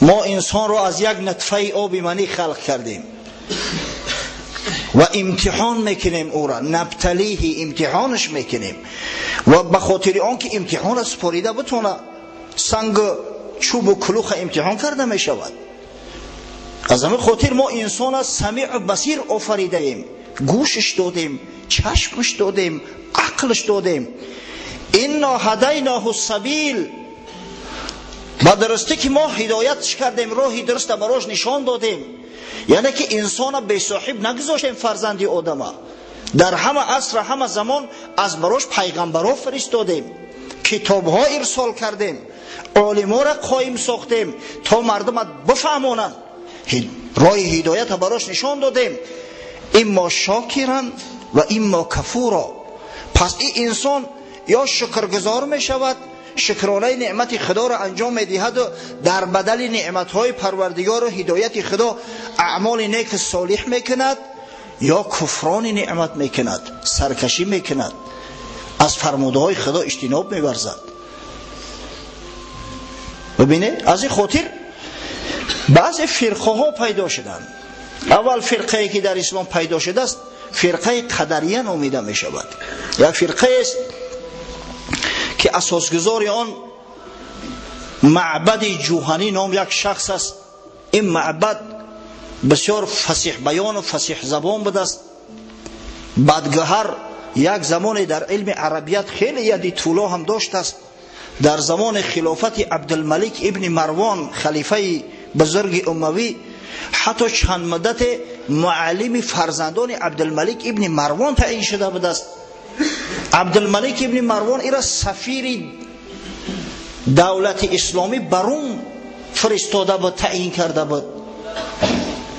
Мо инсонро аз як нутфаи оби манӣ халқ кардем ва имтиҳон мекунем ӯро, набталиҳи, имтиҳонаш мекунем, ва ба хотири он ки имтиҳонро супорида битона, санг, чӯбу кулуха имтиҳон карда мешавад. Аз ҳамин хотир мо инсонро самиъу басир офаридаем, гӯшаш додем, чашмаш додем, ақлаш додем. Инно ҳадайноҳу сабил, ба дурустӣ ки мо ҳидоятш кардем, роҳи дуруста барош нишон додем. Яъне ки инсона бесоҳиб нагузоштем, фарзанди одама. Дар ҳама аср, ҳама замон аз барош пайғамбаро фиристодем, китобҳо ирсол кардем, олиморо қоим сохтем то мардума бифаҳмонанд, роҳи ҳидоята барош нишон додем. Иммо шокиран ва иммо кафуро. Пас ин инсон ё шукргузор мешавад, шукронаи неъмати худоро анҷом медиҳаду дар бадали неъматҳои парвардигору ҳидояти худо аъмоли неки солиҳ мекунад, ё куфрони неъмат мекунад, саркашӣ мекунад, аз фармудаҳои худо иҷтиноб меварзад. Бибинед, аз ин хотир баъзе фирқаҳо пайдо шуданд. Аввал фирқае ки дар ислом пайдо шудааст, фирқаи қадария номида мешавад. Як фирқаест ки асосгузори он Маъбади Ҷуҳанӣ ном як шахс аст. Ин Маъбад бисёр фасиҳбаёну фасиҳзабон будааст. Бадгаҳар як замоне дар илми арабият хеле яди тӯло ҳам доштааст. Дар замони хилофати Абдулмалик ибни Марвон, халифаи бузурги умавӣ, ҳатто чанд муддате муаллими фарзандони Абдулмалик ибни Марвон таъин шуда будааст. Абдулмалик ибни Марвон ира сафири давлати исломӣ ба Рум фиристода буд, таъин карда буд.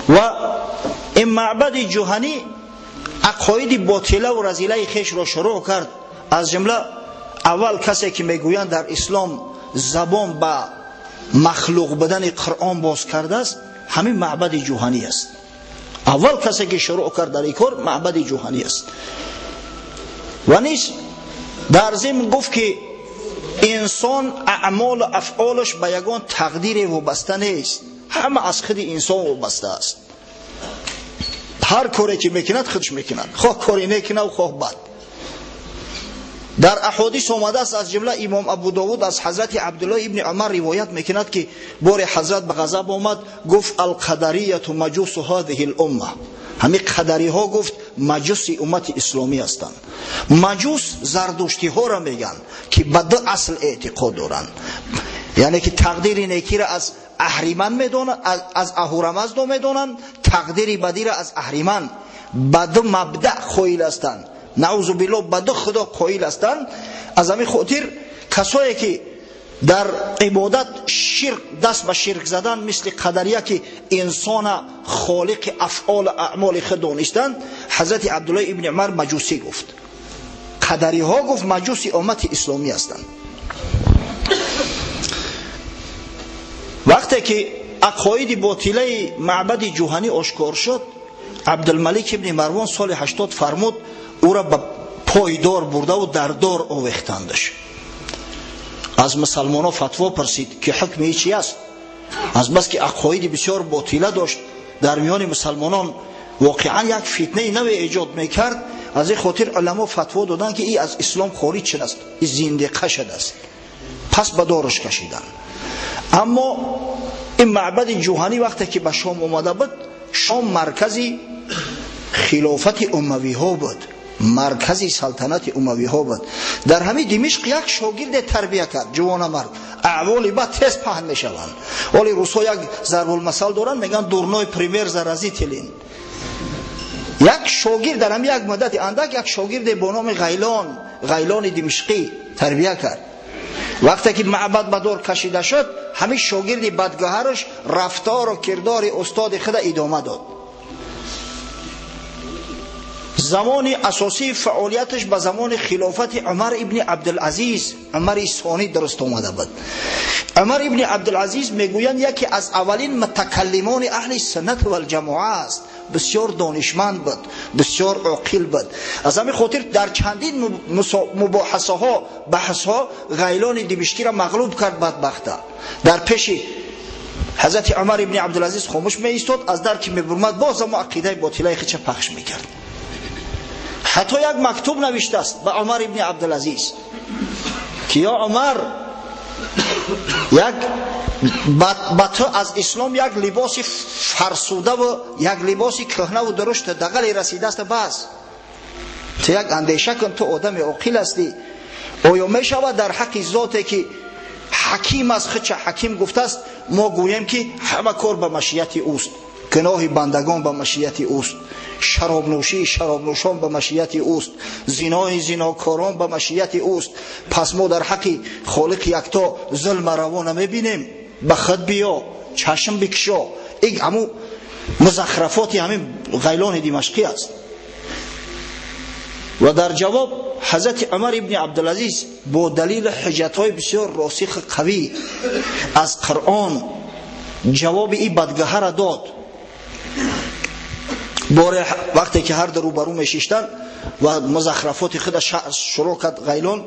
Ва ин Маъбади Ҷуҳанӣ ақоиди ботилаву разилаи хешро шурӯъ кард. Аз ҷумла аввал касе ки мегӯянд дар ислом забон ба махлуқ будани Қуръон боз кардааст, ҳамин Маъбади Ҷуҳанӣ аст. Аввал касе ки шурӯъ кард дар ин кор, Маъбади Ҷуҳанӣ аст. Ва низ дар зимн гуфт ки инсон аъмолу афъолаш ба ягон тақдире вобаста нест, ҳама аз худи инсон вобаста аст. Ҳар коре ки мекунад, худш мекунад, хоҳ кори некунав, хоҳ бад. Дар аҳодис омадааст, аз ҷумла имом Абу Довуд аз ҳазрати Абдуллоҳ ибни Умар ривоят мекунад ки боре ҳазрат ба ғазаб омад, гуфт: алқадарияту маҷусу ҳадиҳи лумма. Ҳамин қадариҳо, гуфт, маҷуси уммати исломӣ ҳастанд. Маҷус зардуштиҳоро мегӯянд, ки ба ду асл эътиқод доранд, яъне ки тақдири некиро аз Аҳриман медонанд, аз Аҳурамаздо медонанд, тақдири бадиро аз Аҳриман. Ба ду мабдаъ қоил ҳастанд, наъузу биллоҳ, ба ду худо қоил ҳастанд. Аз ҳамин хотир касое ки дар ибодат ширк, даст ба ширк задан, мисли қадария, ки инсона холиқи афъолу аъмоли худ донистанд, ҳазрати Абдуллоҳ ибни Умар маҷусӣ гуфт. Қадариҳо, гуфт, маҷуси уммати исломӣ ҳастанд. Вақте ки ақоиди ботилаи Маъбади Ҷуҳанӣ ошкор шуд, Абдулмалик ибни Марвон соли 80 фармуд ӯро ба пойдор бурдаву дар дор овехтандаш. Аз мусалмонҳо фатво пурсид ки ҳукми чи аст. Азбаски ақоиди бисёр ботила дошт, дар миёни мусалмонон воқеан як фитнаи наве эҷод мекард. Аз ин хотир уламо фатво доданд ки и аз ислом хориҷ шудааст, и зиндиқа шудааст. Пас ба дораш кашиданд. Аммо ин Маъбади Ҷуҳанӣ вақте ки ба Шом омада буд, Шом маркази хилофати умавиҳо буд, маркази салтанати умавиҳо буд. Дар ҳамин Димишқ як шогирде тарбия кард, ҷувонамард. Аъволи бад тез паҳн мешаванд. Оли русҳо як зарбулмасал доранд, мегӯянд: дурной пример заразителен. Як шогирд дар ҳамин як муддати андак як шогирде бо номи Ғайлон, Ғайлони Димишқӣ тарбия кард. Вақте ки Маъбад ба дор кашида шуд, ҳамин шогирди бадгӯҳараш рафтору кирдори устоди худа идома дод. Замони асосии фаъолияташ ба замони хилофати Умар ибни Абдулазиз, Умари Сонӣ дуруст омада буд. Умар ибни Абдулазиз, мегӯянд, яке аз аввалин мутакаллимони аҳли суннат валҷамоа аст. Бисёр донишманд буд, бисёр оқил буд. Аз ҳамин хотир дар чандин мубоҳасаҳо, баҳсҳо Ғайлони Димишкиро мағлуб кард бадбахта. Дар пеши Ҳазрати Умар ибни Абдулазиз хомӯш меистод, аз дар ки мебурмад, боз ҳамо ақидаи ботилаи худша пахш мекард. Ҳатто як мактуб навиштааст ба Умар ибни Абдулазиз ки ё Умар, як ба ту аз ислом як либоси фарсудаву як либоси кӯҳнаву дурушта дағале расидааст, бас ту як андеша кун, ту одами оқил ҳастӣ. Оё мешавад дар ҳаққи зоте ки ҳаким аст, худша ҳаким гуфтааст, мо гӯем ки ҳама кор ба машияти ӯст, гуноҳи бандагон ба машияти ӯст, шаробнӯшии шаробнӯшон ба машияти ӯст, зинои зинокорон ба машияти ӯст, пас мо дар ҳаққи холиқи якто зулма раво намебинем? Ба худ биё, чашм бикшо. Ин ҳамун музахрафоти ҳамин Ғайлони Димашқӣ аст. Ва дар ҷавоб ҳазрати Умар ибни Абдулазиз бо далели ҳуҷҷатҳои бисёр росиху қавӣ аз Қуръон ҷавоби ин бадгаҳаро дод. Боре вақте ки ҳар ду рӯбарӯ мешиштанд ва музахрафоти худа шурӯъ кард Ғайлон,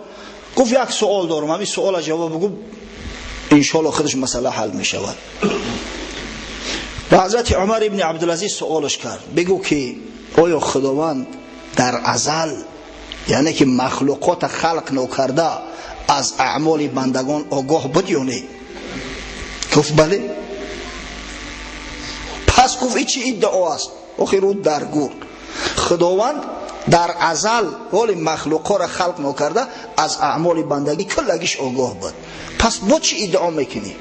гуфт: як суол дорам, ҳамин суола ҷавоб бигӯ, иншоалло худаш масъала ҳал мешавад. Ва ҳазрати Умар ибни Абдулазиз суолаш кард: бигӯ ки оё Худованд дар азал, яъне ки махлуқота халқ нокарда, аз аъмоли бандагон огоҳ буд ё не? Гуфт: бале. Пас гуфт: ин чӣ иддао аст? Охир ӯ дар гур Худованд дар азал ҳоли махлуқҳоро халқ нокарда аз аъмоли бандагӣ куллагиш огоҳ буд, пас бо чӣ иддао мекунӣ?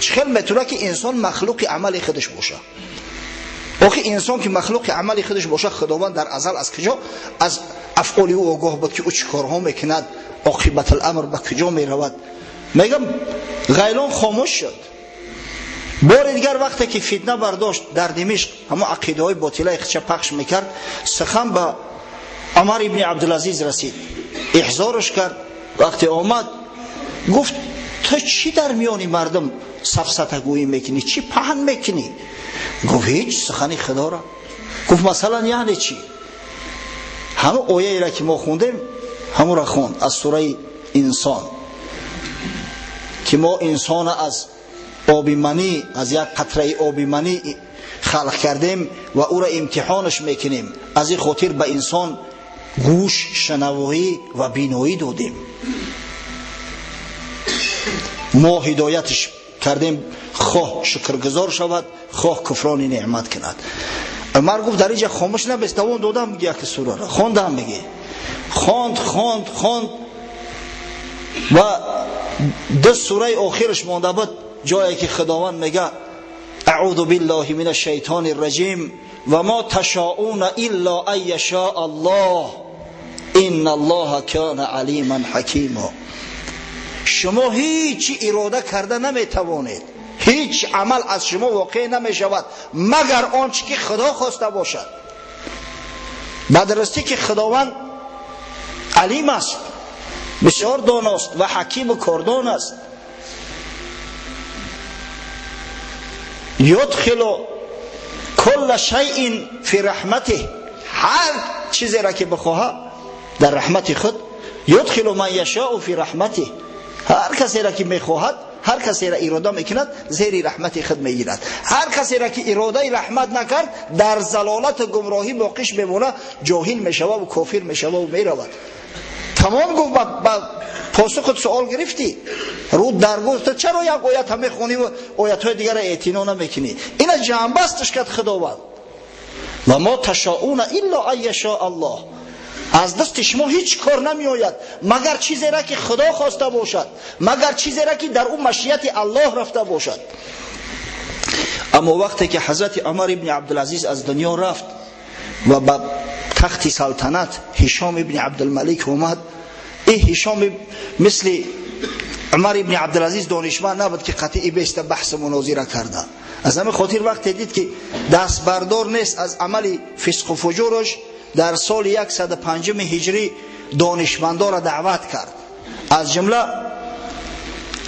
Чӣ хел метавонад ки инсон махлуқи амали худаш бошад? Охи инсон ки махлуқи амали худаш бошад, Худованд дар азал аз куҷо аз афъоли ӯ огоҳ буд, ки ӯ чӣ корҳо мекунад, оқибатуламр ба куҷо меравад? Мегам, Ғайлон хомӯш шуд. Бори дигар вақте ки фитна бардошт дар Димишқ, ҳамо ақидаҳои ботилаи худша пахш мекард, сухан ба Умар ибни Абдулазиз расид, иҳзорш кард. Вақте омад, гуфт: ту чӣ дар миёни мардум сафсатагӯӣ мекунӣ, чӣ паҳн мекунӣ? Гуфт: ҳеҷ, сухани Худоро. Гуфт: масалан, яъне чӣ? Ҳамон ояеро ки мо хондем, ҳамонро хонд аз сураи Инсон, ки мо инсона аз оби манӣ, аз як қатраи оби манӣ халқ кардем ва ӯро имтиҳонаш мекунем, аз ин хотир ба инсон гӯш, шунавоӣ ва биноӣ додем, мо ҳидоятш кардем, хоҳ шукргузор шавад, хоҳ куфрони неъмат кунад. Умар гуфт: дар инҷа хомӯш набес, давом додам, биги, яке сураро хондам, биги. Хонд, хонд, хонд ва ду сураи охираш монда буд, ҷое ки Худованд мега: аъузу биллаҳи мин ашшайтони рраҷим, ва мо ташоуна илла ан яшоа аллоҳ, инна аллоҳа кана алиман ҳакима. Шумо ҳеҷ ирода карда наметавонед, ҳеҷ амал аз шумо воқеъ намешавад, магар он чӣ ки Худо хоста бошад. Ба дурустӣ ки Худованд алим аст, бисёр доност, ва ҳакиму кордон аст. Юдхилу кулла шайъин фи раҳматиҳ, ҳар чизеро ки бихоҳад дар раҳмати худ, юдхилу ман яшоу фи раҳматиҳ, ҳар касеро ки мехоҳад, ҳар касеро ирода мекунад, зери раҳмати худ мегирад. Ҳар касеро ки иродаи раҳмат накард, дар залолату гумроҳӣ боқиш мемонад, ҷоҳил мешавад ва кофир мешавад ва меравад. Тамом, гуфт, ба посухат суол гирифтӣ. Рӯ дар гуфт: ту чаро як оят ҳам мехонӣ ва оятҳои дигарро эътино намекунӣ? Ина ҷамъбасташ кард Худованд: ва мо ташоуна илла ан яшоа аллоҳ, аз дасти шумо ҳеҷ кор намеояд, магар чизеро ки Худо хоста бошад, магар чизеро ки дар ӯ машияти Аллоҳ рафта бошад. Аммо вақте ки ҳазрати Умар ибни Абдулазиз аз дунё рафт ва ба тахти салтанат Ҳишом ибни Абдулмалик омад, ин Ҳишом мисли Умар ибни Абдулазиз донишманд набуд, ки қатъи беста баҳсу мунозира карда. Аз ҳамин хотир вақте дид ки дастбардор нест аз амали фисқу фуҷураш, дар соли 105 ҳиҷрӣ донишмандоро даъват кард, аз ҷумла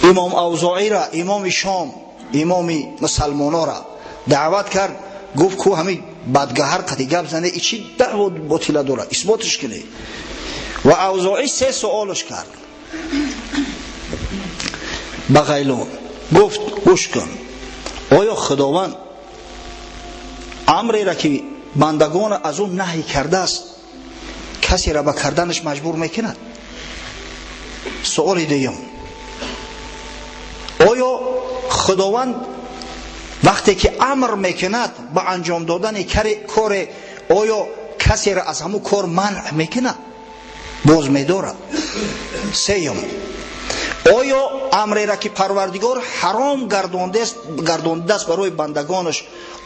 имом Авзоиро, имоми Шом, имоми мусалмонора даъват кард. Гуфт: ку ҳамин бадгаҳар қати гап зане, и чӣ даъво ботила дорад, исботиш кунед. Ва Авзоӣ се суолаш кард ба Ғайлон. Гуфт: гӯш кун, Оё Худованд амреро ки бандагон аз он наҳй кардааст, касеро ба карданаш маҷбур мекунад? Суоли дуюм: оё Худованд вақте ки амр мекунад ба анҷом додани коре, оё касеро аз ҳамун кор манъ мекунад, боз медорад? Сеюм: оё амреро ки Парвардигор ҳаром гардондааст барои бандагонаш,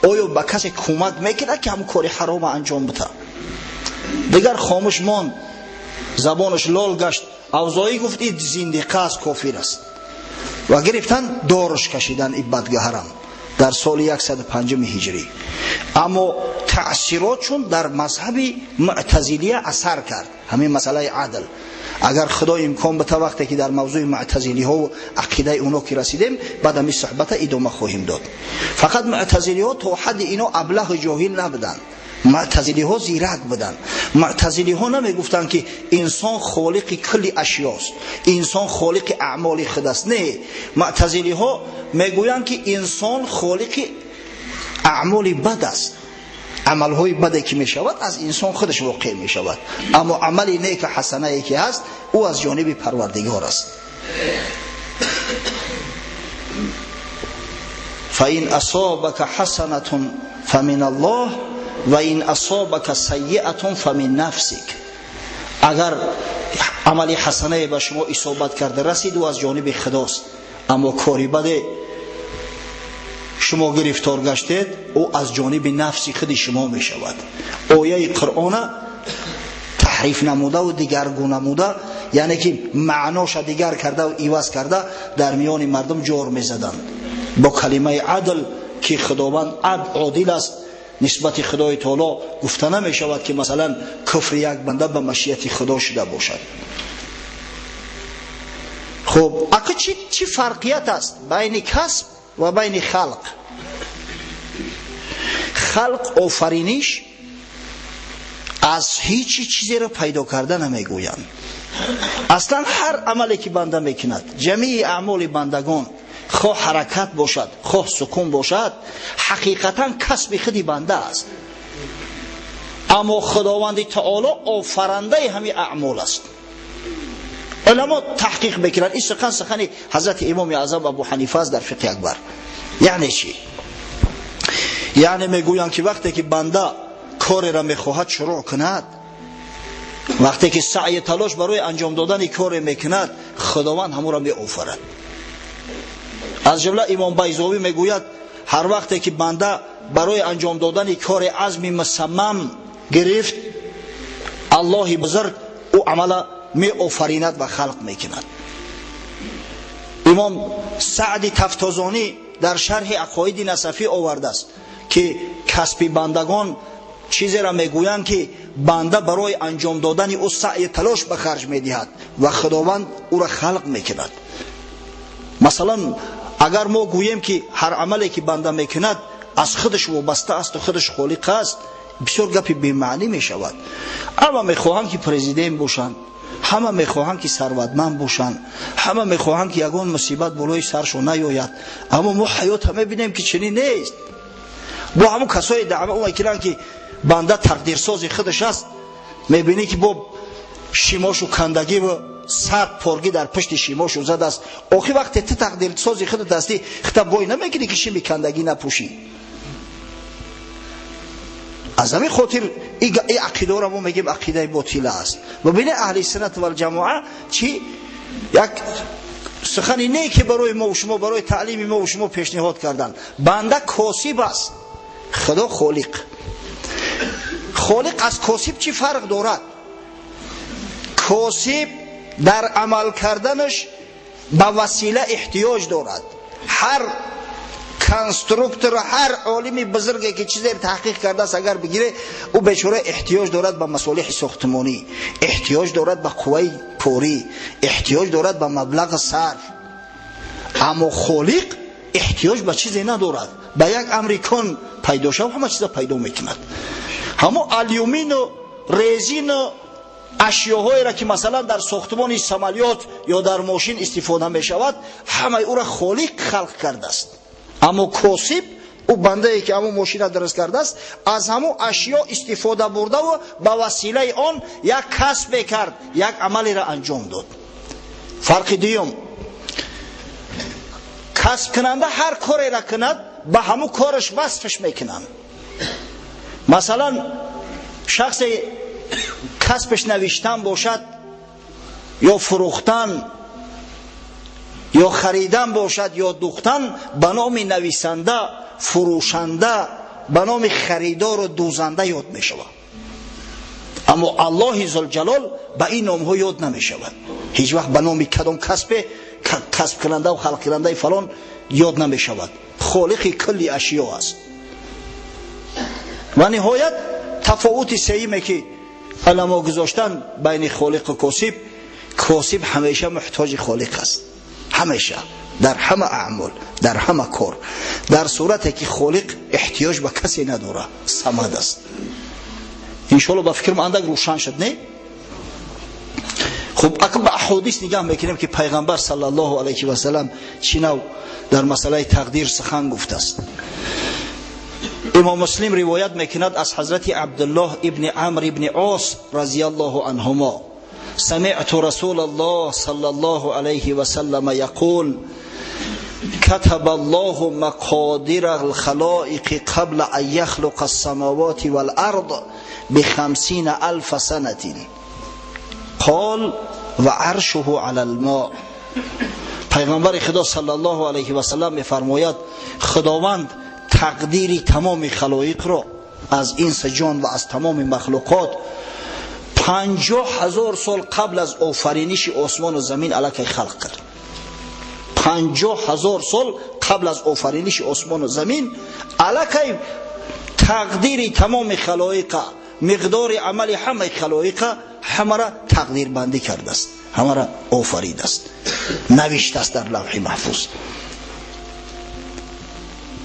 оё ба касе кӯмак мекунад ки ҳамун кори ҳарома анҷом бидиҳад? Дигар хомӯш монд, забонаш лол гашт. Авзоӣ гуфт ин зиндиқа аст, кофир аст, ва гирифтан дорш кашидан ин бадгаҳарам дар соли 105 ҳиҷрӣ. Аммо таъсиротшон дар мазҳаби муътазилия асар кард, ҳамин масъалаи адл. Агар Худо имкон бита, вақте ки дар мавзӯи муътазилиҳо ва ақидаи оно ки расидем, баъд ҳамин суҳбата идома хоҳим дод. Фақат муътазилиҳо то ҳадди ино аблаҳу ҷоҳил набуданд. Муътазилиҳо зирак буданд. Муътазилиҳо намегуфтанд ки инсон холиқи кулли ашёст, инсон холиқи аъмоли худ аст. Не, муътазилиҳо мегӯянд ки инсон холиқи аъмоли бад аст. Амалҳои баде ки мешавад аз инсон худаш воқеъ мешавад, аммо амали неку ҳасанае ки ҳаст, ӯ аз ҷониби Парвардигор аст. فإن أصابك حسنة فمن الله وإن أصابك سيئة فمن نفسك. Агар амали ҳасанае ба шумо исобат карда расид, ӯ аз ҷониби Худост, аммо кори баде шумо гирифтор гаштед, ӯ аз ҷониби нафси худи шумо мешавад. Ояи Қуръона таҳриф намудаву дигаргун намуда, яъне ки маъноша дигар кардаву иваз карда дар миёни мардум ҷор мезаданд бо калимаи адл, ки Худованд одил аст. Нисбати Худои Таоло гуфта намешавад ки масалан куфри як банда ба машияти Худо шуда бошад. Хуб, ака чӣ фарқият аст байни касб ва байни халқ? Халқ офариниш аз ҳеҷ чизеро пайдо карда намегӯянд. Аслан ҳар амале ки банда мекунад, ҷамии аъмоли бандагон, хоҳ ҳаракат бошад, хоҳ сукун бошад, ҳақиқатан касби худи банда аст. Аммо Худованди Таоло офарандаи ҳамин аъмол аст. Уламо таҳқиқ мекунанд. Ин сухан сухани ҳазрати Имоми Аъзам Абу Ҳанифа аст дар фиқҳи акбар. Яъне чӣ? Яъне мегӯянд ки вақте ки банда кореро мехоҳад шурӯъ кунад, вақте ки саъю талош барои анҷом додани коре мекунад, Худованд ҳамонро меофарад. Аз ҷумла Имом Байзовӣ мегӯяд ҳар вақте ки банда барои анҷом додани кори азми мусаммам гирифт, Аллоҳи бузург ӯ амала меофаринад ва халқ мекунад. Имом Саъди Тафтозонӣ дар шарҳи ақоиди насафӣ овардааст ки касби бандагон чизеро мегӯянд ки банда барои анҷом додани ӯ саъю талош ба харҷ медиҳад ва Худованд ӯро халқ мекунад. Масалан, агар мо гӯем ки ҳар амале ки банда мекунад аз худаш вобаста аст ва худаш холиқ аст, бисёр гапи бемаънӣ мешавад. Ҳама мехоҳанд ки президент бошанд, ҳама мехоҳанд ки сарватманд бошанд, ҳама мехоҳанд ки ягон мусибат болои саршон наёяд. Аммо мо ҳаётро мебинем ки чунин нест. Бо ҳамон касое даъво мекунанд ки банда тақдирсози худаш аст, мебинӣ ки бо шимошу кандагиву сад поргӣ дар пушти шимошу задааст. Охи вақте ту тақдирсози худат ҳастӣ, хита бой намекунӣ ки шими кандагӣ напӯшӣ. Аз ҳамин хотир ин ақидаро мо мегӯем ақидаи ботила аст. Бибинед аҳли суннат валҷамоа чӣ як сухани не ки барои мо шумо, барои таълими мо шумо пешниҳод карданд. Банда косиб аст, Худо холиқ. Холиқ аз косиб чӣ фарқ дорад? Косиб дар амал карданаш ба васила эҳтиёҷ дорад. Ҳар конструктор, ҳар олими бузурге ки чизе таҳқиқ кардааст, агар бигире, ӯ бечора эҳтиёҷ дорад ба масолиҳи сохтмонӣ, эҳтиёҷ дорад ба қувваи корӣ, эҳтиёҷ дорад ба маблағи сарф. Аммо холиқ эҳтиёҷ ба чизе надорад. Ба як амри кун пайдо шав, ҳама чиза пайдо мекунад. Ҳамо алюмину резину ашёҳоеро ки масалан дар сохтмони самолёт ё дар мошин истифода мешавад, ҳамаи ӯро холиқ халқ кардааст. Аммо косиб ӯ бандае ки ҳамун мошина дуруст кардааст, аз ҳамун ашё истифода бурдаву ба василаи он як касбе кард, як амалеро анҷом дод. Фарқи дуюм, касбкунанда ҳар кореро кунад, ба ҳамун кораш васфаш мекунанд. Масалан, шахсе касбаш навиштан бошад, ё фурӯхтан, ё харидан бошад, ё духтан, ба номи нависанда, фурӯшанда, ба номи харидору дӯзанда ёд мешавад. Аммо Аллоҳи зулҷалол ба ин номҳо ёд намешавад. Ҳеҷ вақт ба номи кадом касбе, касбкунандаву халқкунандаи фалон ёд намешавад. Холиқи кулли ашё аст. Ва ниҳоят тафовути сеюме ки уламо гузоштанд байни холиқу косиб, косиб ҳамеша муҳтоҷи холиқ аст. Ҳамеша, дар ҳама аъмол, дар ҳама кор. Дар сурате ки холиқ эҳтиёҷ ба касе надорад, самад аст. Иншоалло ба фикрам андак рӯшан шуд, не? Хуб, акнун ба аҳодис нигоҳ мекунем ки пайғамбар саллаллоҳу алайҳи васаллам чӣ нав дар масъалаи тақдир сухан гуфтааст. Имом Муслим ривоят мекунад аз ҳазрати Абдуллоҳ ибни Амр ибни Ос разияллоҳу анҳумо: سمعت رسول الله صلى الله عليه وسلم يقول: كتب الله مقادير الخلائق قبل أن يخلق السماوات والأرض ب50 ألف سنة. قال: وعرشه على الماء. پیغمبر خدا صلی الله علیه و سلم میفرماید خداوند تقدیر تمام خلایق را از انس جان و از تمام مخلوقات 50,000 сол қабл аз офариниши осмону замин аллакай халқ кард. 50,000 сол қабл аз офариниши осмону замин аллакай тақдири тамоми халоиқа, миқдори амали ҳамаи халоиқа ҳамара тақдирбандӣ кардааст, ҳамара офаридааст, навиштааст дар лавҳи маҳфуз.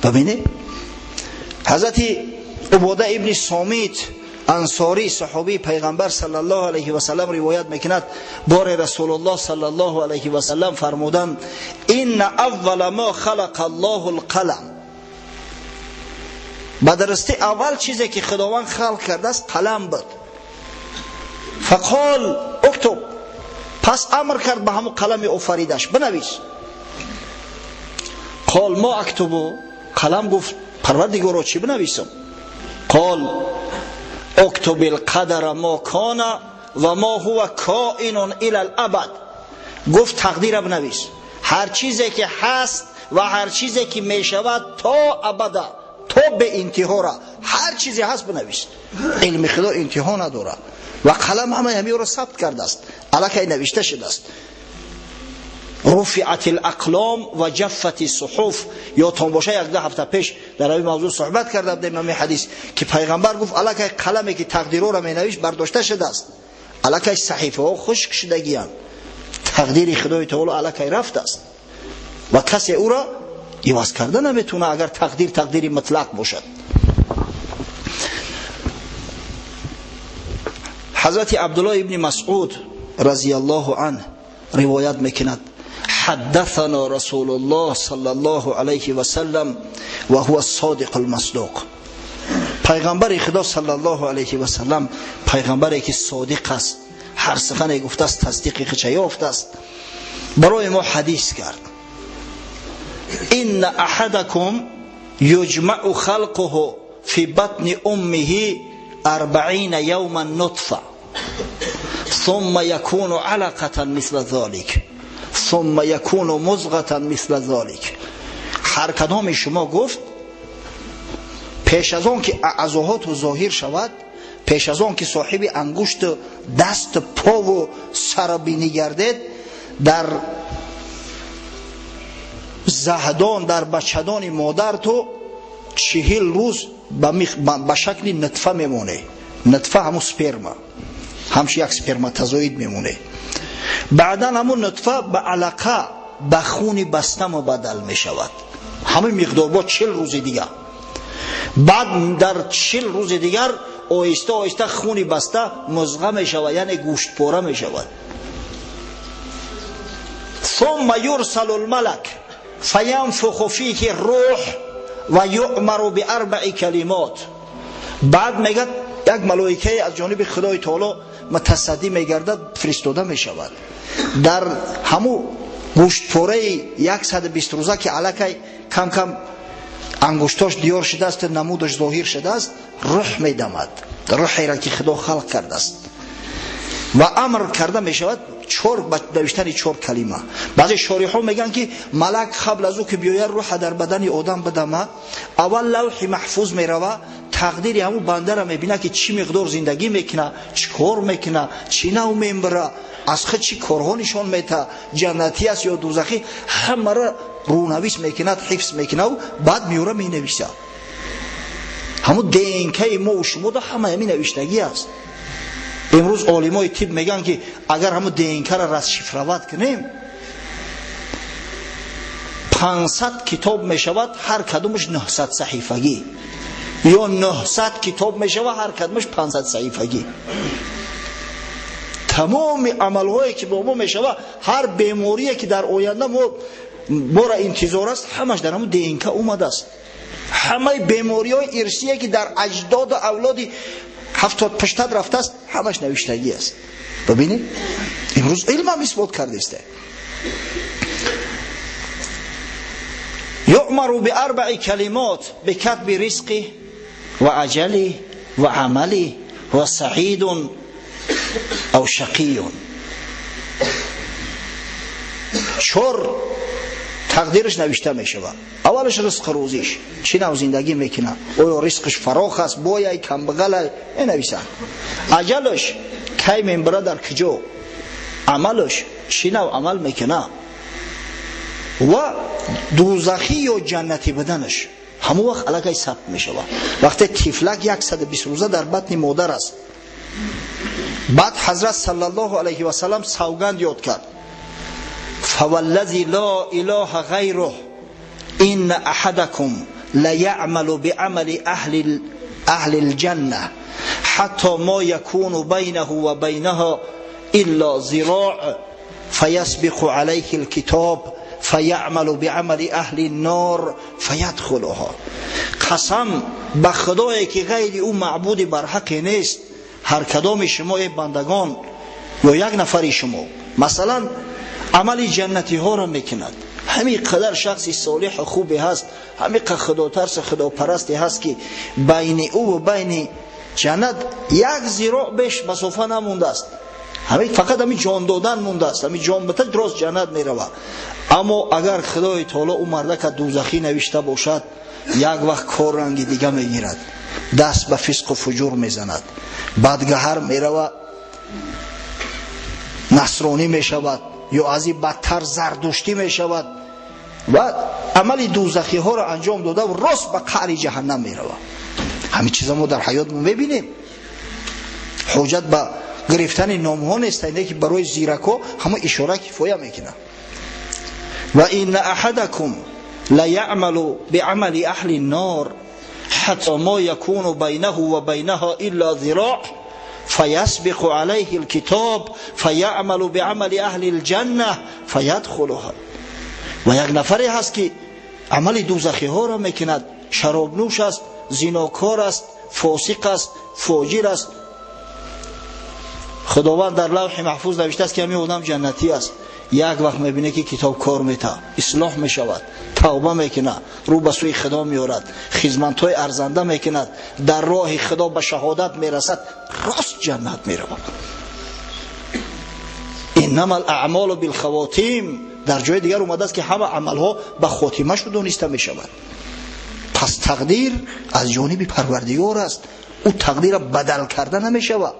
Бибинед, ҳазрати Убода ибни Сомит ансорӣ, саҳобии пайғамбар саллаллоҳу алайҳи васаллам ривоят мекунад, боре Расулуллоҳ саллаллоҳу алайҳи васаллам фармуданд: инна аввала мо халақа Аллоҳу алқалам. Ба дурустӣ аввал чизе ки Худованд халқ кардааст қалам буд. Фақол уктуб, пас амр кард ба ҳамон қалами офаридаш, бинавис. Қол мо актубу, қалам гуфт Парвардигоро чӣ бинависам? Қол اكتب القدر ما كان و ما هو کائن الى الابد. گفت تقدیر بنویس، هر چیزی که هست و هر چیزی که میشود تا ابدا، تا به انتها را، هر چیزی هست بنویس. علم خدا انتها ندارد و قلم همه همین را ثبت کرده است، الکی نوشته شده است. رفعت الاقلام و جفت الصحف. یادتان باشه یک ده هفته پیش در این موضوع صحبت کرده بودیم، همین حدیث که پیغمبر گفت الکی قلمی که تقدیرها را مینوشت برداشته شده است، الکی صحیفه ها خشک شدگی‌اند، تقدیر خدای تعالی الکی رفت است و کسی او را عوض کرده نمیتونه اگر تقدیر تقدیر مطلق باشد. حضرت عبدالله ابن مسعود رضی الله عنه روایت میکند: حدثنا رسول الله صلى الله عليه وسلم وهو الصادق المصدوق. پیغمبر خدا صلی الله علیه و سلم، پیغمبری که صادق است، هر سخنی گفته است تصدیق خودش یافته است، برای ما حدیث کرد: ان احدکم یجمع خلقه فی بطن امه 40 یوما نطفه ثم يكون علقة مثل ذلك ثم يكون مضغة مثل ذلك. هر کدام شما گفت پیش از آن که اعضاهات ظاهر شود، پیش از آن که صاحب انگشت دست پا و سر بینی گردید، در زهدان، در بچدان مادر تو 40 روز به شکل نطفه میمونه. نطفه همون سپرما، همش یک سپرماتوزوئید میمونه. بعدا همون نطفه به علقه، به خون بسته مبدل میشود، همین مقدار با 40 روز دیگر. بعد در 40 روز دیگر آهسته آهسته خون بسته مزغه میشود، یعنی گوشت پاره میشود. ثم یرسل الملک، فینفخ فیه الروح و یؤمر باربع کلمات. بعد میگه یک ملائکه از جانب خدای تعالی متصدی میگردد، فرستاده میشود. در همو گوشتپاره 120 روزه که الکی کم کم انگشتاش دیار شده است، نمودش ظاهر شده است، روح میدمد، روحی را که خدا خلق کرده است و امر کرده میشود چهار نوشتن چهار کلمه. بعضی شارح‌ها میگن که ملک قبل از او که بیاید روح در بدن آدم بدمه، اول لوح محفوظ میروه، تقدیر همون بنده را میبینه که چی مقدار زندگی میکنه، چی کار میکنه، چی نوع میبره، از خود چی کارها نشان میده، جنتی است یا دوزخی، همه را رونویس میکند، حفظ میکنه و بعد میوره مینویسه. همون دینکه ما و شما ده همه همین نوشتگی است. امروز عالمای طب میگن که اگر همون دینکه را رشفروات کنیم 500 کتاب میشود، هر کدومش 900 صحیفگی، یا 900 کتاب میشود، هر کدومش 500 صحیفگی. تمام عملهایی که با ما میشود، هر بیماری که در آینده ما را انتظار است، همش در همون دینکه اومده است. همه بیماری های ارثیه که در اجداد و اولاد 70 پشتد رفته است، همش نوشتگی است. ببینید امروز علم هم اثبات کرده است. یؤمر باربع کلمات بکتب رزقه و اجله و عمله و سعید او شقی. چهار تقدیرش نوشته می شود. اولش رزق روزیش، چی نوع زندگی میکنه، آیا رزقش فراخ است، بایای کمبغل، نویسن. اجلش کی میبره در کجا، عملش چی نوع عمل میکنه، و دوزخی یا جنتی بدنش همون وقت الکی ثبت میشود. وقتی طفلک 120 روزه در بطن مادر است، بعد حضرت صلی الله علیه و سلم سوگند یاد کرد، فوالذی لا اله غیره ان احدکم لیعمل بعمل اهل الجنه حتی ما یکون بینه و بینها الا ذراع فیسبق علیه الکتاب فیعمل بعمل اهل النار فیدخلها. قسم به خدایی که غیر او معبود برحق نیست، هر کدام شما ای بندگان یا یک نفری شما مثلا عمل جنتی ها را میکند، همین قدر شخصی صالح و خوبی هست، همین قدر خداترس خداپرستی هست که بین او و بین جنت یک ذراع بیش مسافه نمونده است، همین فقط همین جان دادن مونده است، همین جان بته درست جنت میرود. اما اگر خدای تعالی او مردک دوزخی نوشته باشد، یک وقت کار رنگ دیگه میگیرد، دست به فسق و فجور میزند، بدگهر میرود، نصرانی میشود یا از این بدتر زردشتی میشود و عمل دوزخی ها را انجام داده و راست به قعر جهنم میرود. همین چیزا ما در حیات ما میبینیم. حجت به گرفتن نام ها نیست، اینه که برای زیرکا همه اشاره کفایه میکنه. و این احدکم لیعمل بعمل اهل النار حتی ما یکون بینه و بینها الا ذراع فیسبق علیه الکتاب فیعمل بعمل اهل الجنه فیدخلها. و یک نفری هست که عمل دوزخی ها را میکند، شراب نوش است، زیناکار است، فاسق است، فاجر است. خداوند در لوح محفوظ نوشته است که همین آدم جنتی است. یک وقت میبینه که کتاب کار میته، اصلاح میشود، توبه میکنه، رو به سوی خدا میارد، خدمت های ارزنده میکند، در راه خدا به شهادت میرسد، راست جنت میرود. انما الاعمال بالخواتیم. در جای دیگر اومده است که همه عملها به خاتمه شد دانسته میشود. پس تقدیر از جانب پروردگار است، او تقدیر را بدل کرده نمیشود،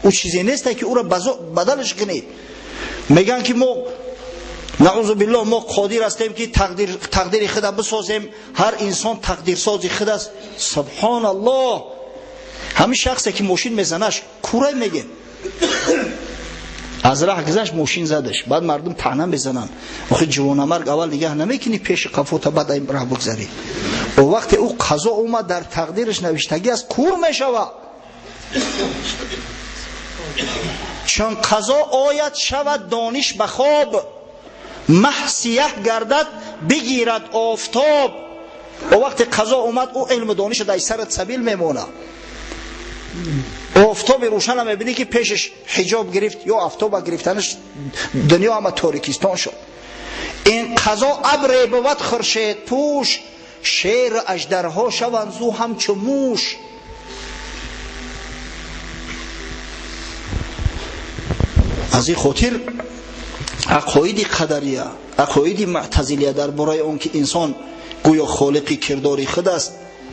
او چیزی نیست که او را بدلش کنید. میگن که ما نعوذ بالله ما قادر هستیم که تقدیر خود بسازیم، هر انسان تقدیر ساز خود است. سبحان الله، همین شخصی که ماشین میزنش کوره میگه، از راه گذشت ماشین زدش، بعد مردم طعنه میزنن، آخه جوانمرگ اول نگاه نمیکنی پیش قفو تا بعد این راه بگذری. و وقتی او قضا اومد در تقدیرش نوشتگی است، کور میشود. چون قضا آید شود دانش به خواب، Маҳ сияҳ гардад, бигирад офтоб. О вақте қазо омад, ӯ илму дониш дар сарат сабил мемонад. Офтоби рӯшана мебинӣ ки пешаш ҳиҷоб гирифт ё офтоба гирифтанаш дунё ҳама торикистон шуд. Ин қазо абре бувад хуршедпӯш, шер аждарҳо шаванд зу ҳамчу муш. Аз ин хотир ақоиди қадария, ақоиди муътазилия дар бораи он ки инсон гӯё холиқи кирдори худ аст,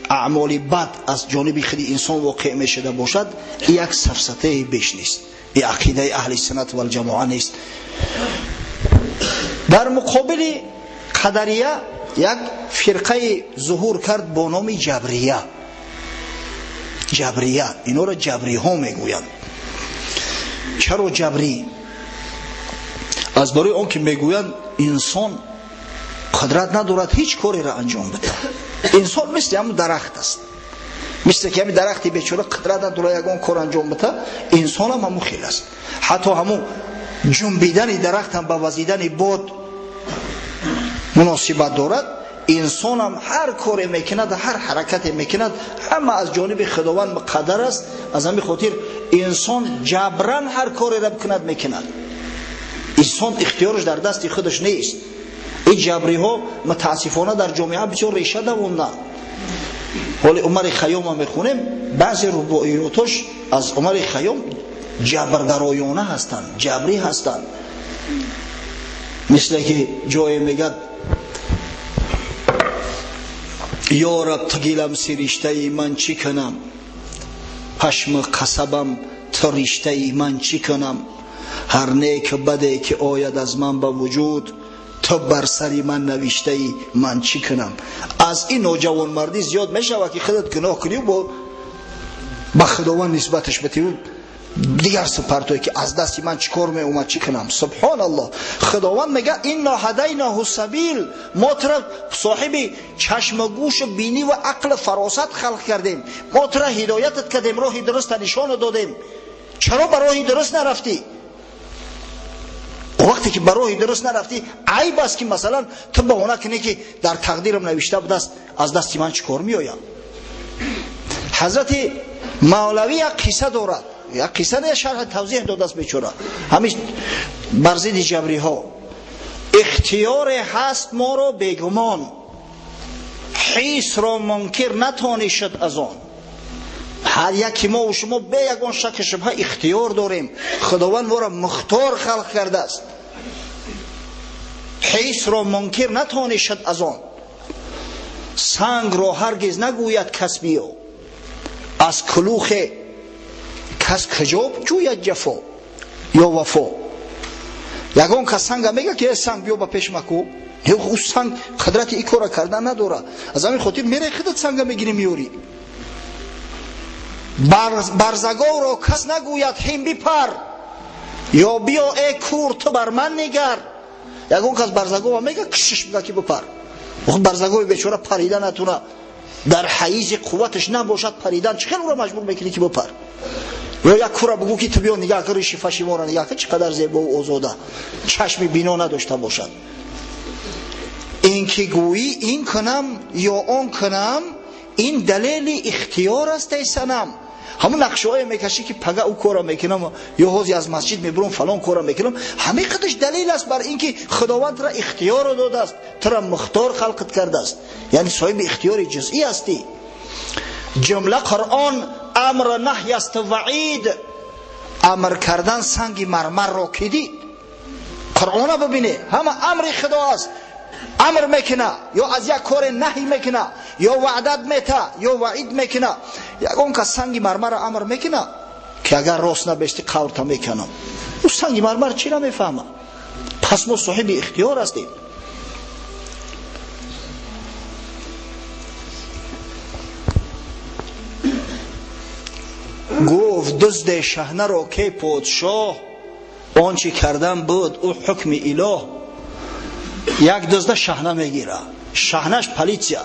аъмоли бад аз ҷониби худи инсон воқеъ мешуда бошад, як сафсатаи беш нест. И ақидаи аҳли суннат валҷамоа нест. Дар муқобили қадария як фирқаи зуҳур кард бо номи ҷабрия. Ҷабрия, инора ҷабриҳо мегӯянд. Чаро ҷабрӣ? Аз барои он ки мегӯянд инсон қудрат надорад ҳеҷ кореро анҷом бидиҳад. Инсон мисли ҳамун дарахт аст. Мисли ки ҳамин дарахти бечора қудрат надорад ягон кор анҷом бидиҳад, инсон ҳам ҳамун хел аст. Ҳатто ҳамун ҷунбидани дарахт ҳам ба вазидани бод муносибат дорад. Инсон ҳам ҳар коре мекунад, ҳар ҳаракате мекунад, ҳама аз ҷониби Худованд муқаддар аст. Аз ҳамин хотир инсон ҷабран ҳар кореро бикунад мекунад. Инсон ихтиёраш дар дасти худаш нест. Ин ҷабриҳо мутаассифона дар ҷомеа бисёр реша давонданд. Ҳоли Умари Хайёмро мехонем, баъзе рубоиётош аз Умари Хайём ҷабргароёна ҳастанд, ҷабрӣ ҳастанд. Мисле ки ҷое мегӯяд: ё раб, ту гилам сириштаи ман чӣ кунам, пашми қасабам ту риштаи ман чӣ кунам, ҳар нек баде ки ояд аз ман ба вуҷуд, ту бар сари ман навиштаи ман чӣ кунам. Аз ин ноҷавонмардӣ зиёд мешавад ки худат гуноҳ кунӣ бо ба Худованд нисбаташ битӣ, дигар супартое ки аз дасти ман чӣ кор меомад чӣ кунам. Субҳоналлоҳ. Худованд мегӯяд: инна ҳадайнаҳу сабил, мо тура соҳиби чашму гӯшу бинӣ ва ақлу фаросат халқ кардем, мо тура ҳидоятат кардем, роҳи дуруста нишона додем. Чаро ба роҳи дуруст нарафтӣ? Вақте ки ба роҳи дуруст нарафтӣ, айб аст ки масалан ту баҳона кунӣ ки дар тақдирам навишта будааст, аз дасти ман чӣ кор меояд. Ҳазрати Мавлавӣ як қисса дорад, як қисса не, шарҳ тавзеҳ додааст бечора, ҳамин бар зидди ҷабриҳо. Ихтиёре ҳаст моро бегумон, ҳисро мункир натонӣ шуд аз он. Ҳар яки мо ва шумо бе ягон шакку шубҳа ихтиёр дорем. Худованд моро мухтор халқ кардааст. Ҳисро мункир натонӣ шуд аз он. Сангро ҳаргиз нагӯяд кас биё, аз кулухе кас куҷо ҷӯяд ҷафо ё вафо. Ягон кас санга мега ки санг биё ба пеш маку, ӯ санг қудрати ин кора кардан надорад. Аз ҳамин хотир мераи худат санга мегирӣ меёрӣ. Барзаговро кас нагӯяд ҳим бипар, ё биё э кур ту бар ман нигар. Ягон кас барзагова мега кишиш мега ки бипар. Барзагови бечора парида натуна, дар ҳайизи қувваташ набошад паридан, чӣ хел ӯро маҷбур мекунӣ ки бипар? Ё як кура бугӯ ки ту биё нигаҳ кун, риши фаши моро нигаҳ кун, чӣ қадар зебову озода, чашми бино надошта бошад. Ин ки гӯӣ ин кунам ё он кунам, ин далели ихтиёр аст эй санам. Ҳамун нақшаҳое мекашӣ ки пага ӯ кора мекунам ё ҳози аз масҷид мебурам фалон кора мекунам, ҳамин қадаш далел аст бар ин ки Худованд тура ихтиёрро додааст, тура мухтор халқат кардааст, яъне соҳиби ихтиёри ҷузъӣ ҳастӣ. Ҷумла Қуръон амр наҳй аст ваид, амр кардан санги мармарро ки дид. Қуръона бибине, ҳама амри Худо аст. Амр мекуна ё аз як коре наҳй мекуна ё ваъдат мета ё ваид мекуна. Ягон кас санги мармарро амр мекуна ки агар рост набести қаврта мекунам, ӯ санги мармар чӣ намефаҳма? Пас мо соҳиби ихтиёр ҳастем. Гуфт дузде шаҳнаро ке подшоҳ, он чӣ кардан буд ӯ ҳукми илоҳ. Як дузда шаҳна мегира, шаҳнаш полиция,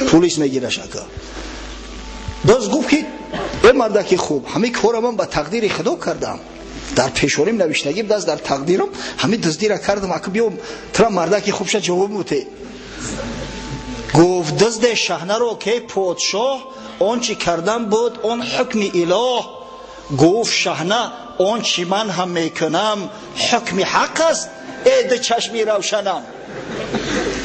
пулис мегира шака. Дузд гуфт ки э мардаки хуб, ҳамин кора ман ба тақдири Худо кардам. Дар пешоним навиштагӣ будаст, дар тақдирам ҳамин дуздира кардам, ака биём тура мардаки хубша ҷавоб муте. Гуфт дузде шаҳнаро ки подшоҳ, он чи кардан буд он ҳукми илоҳ. Гуфт шаҳна он чи ман ҳам мекунам ҳукми ҳақ аст, эй ду чашми равшанам.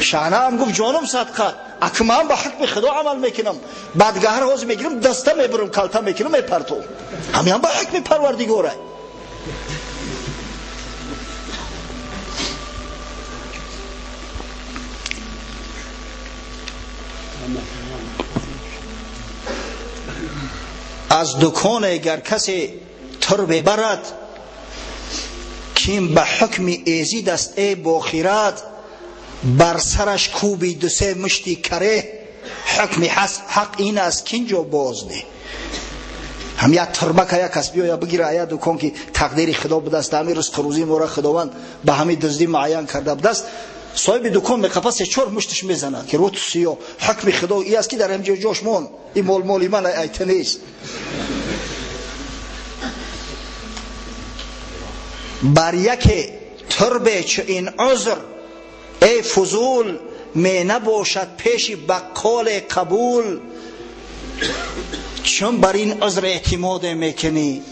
Шаҳнаам гуфт ҷонум садқа, ака ман ба ҳукми худо амал мекунам, бадгаҳр ҳозир мегирам, даста мебурам, калта мекунам, мепартом. Ҳамин ба ҳукми парвардигора. Аз дуконе гар касе турбе барад, ким ба ҳукми эзид аст эй бохират, бар сараш кӯби ду-се мушти каре, ҳукми ҳақ ин аст кинҷо боз не. Ҳам як турба ка як кас биёя бигира ая дукон ки тақдири худо будаст, ҳамин ризқу рӯзии моро худованд ба ҳамин дуздӣ муайян карда будаст. Соҳиби дукон меқапа се-чор мушташ мезанад ки рӯ ту сиёҳ, ҳукми худо и аст ки дар ҳамин ҷо ҷош мон, ин мол моли ман айта нест. Бар яке турбе чу ин узр эй фузул менабошад пеши баққоле қабул. Чун бар ин узр эътимоде мекунӣ,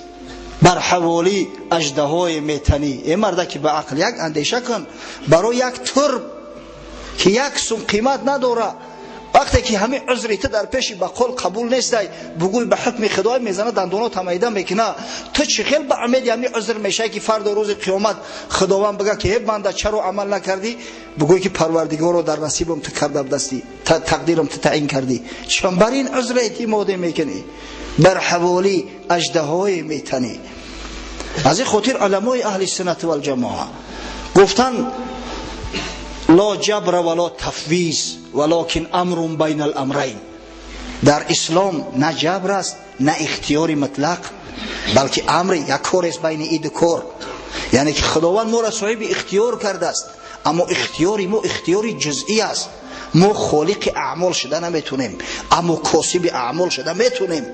бар ҳаволӣ аждаҳое метанӣ. Эй марда ки ба ақл як андеша кун, барои як турб ки як сум қимат надора, вақте ки ҳамин узри ту дар пеши баққол қабул нестай, бугӯй ба ҳукми худой мезана, дандонот ҳамайда мекуна. Ту чӣ хел ба умеди ҳамин узр мешавӣ ки фардо рӯзи қиёмат худованд бигӯяд ки ҳе банда чаро амал накардӣ, бугӯй ки парвардигоро дар насибам ту карда будастӣ, тақдирам ту таъин кардӣ. Чун бар ин узр эътимоде мекунӣ, бар ҳаволӣ аждаҳое метанӣ. Аз ин хотир уламои аҳли суннат валҷамоа гуфтанд ла ҷабра вала тафвиз валокин амрун байна аламрайн. Дар ислом на ҷабр аст, на ихтиёри мутлақ, балки амри як кор аст байни ин ду кор. Яъне ки худованд моро соҳиби ихтиёр кардааст, аммо ихтиёри мо ихтиёри ҷузъӣ аст. Мо холиқи аъмол шуда наметунем, аммо косиби аъмол шуда метунем.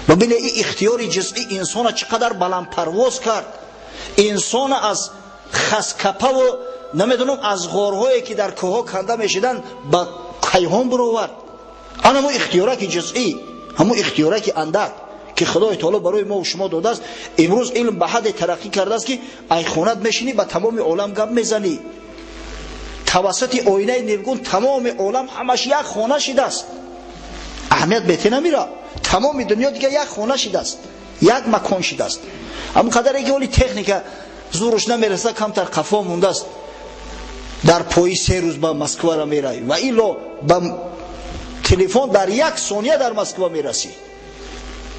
Бибине ин ихтиёри ҷузъӣ инсона чӣ қадар баландпарвоз кард. Инсона аз хаскапаву намедонам аз ғорҳое ки дар кӯҳҳо канда мешиданд ба кайҳон буровард. Ан ҳамун ихтиёраки ҷузъӣ, ҳамун ихтиёраки андак ки худои таоло барои мо шумо додааст. Имрӯз илм ба ҳадде тараққӣ кардааст ки ай хонат мешинӣ ба тамоми олам гап мезанӣ. Тавассути оинаи нилгун тамоми олам ҳамаш як хона шидааст. Аҳамият бете намера. Тамоми дунё дига як хона шидааст, як макон шидааст. Ҳамон қадаре ки оли техника зуруш намераса, камтар қафо мондааст. Дар пои 3 рӯз ба Москвара меравӣ ва ило ба телефон дар 1 сония дар Москва мерасӣ,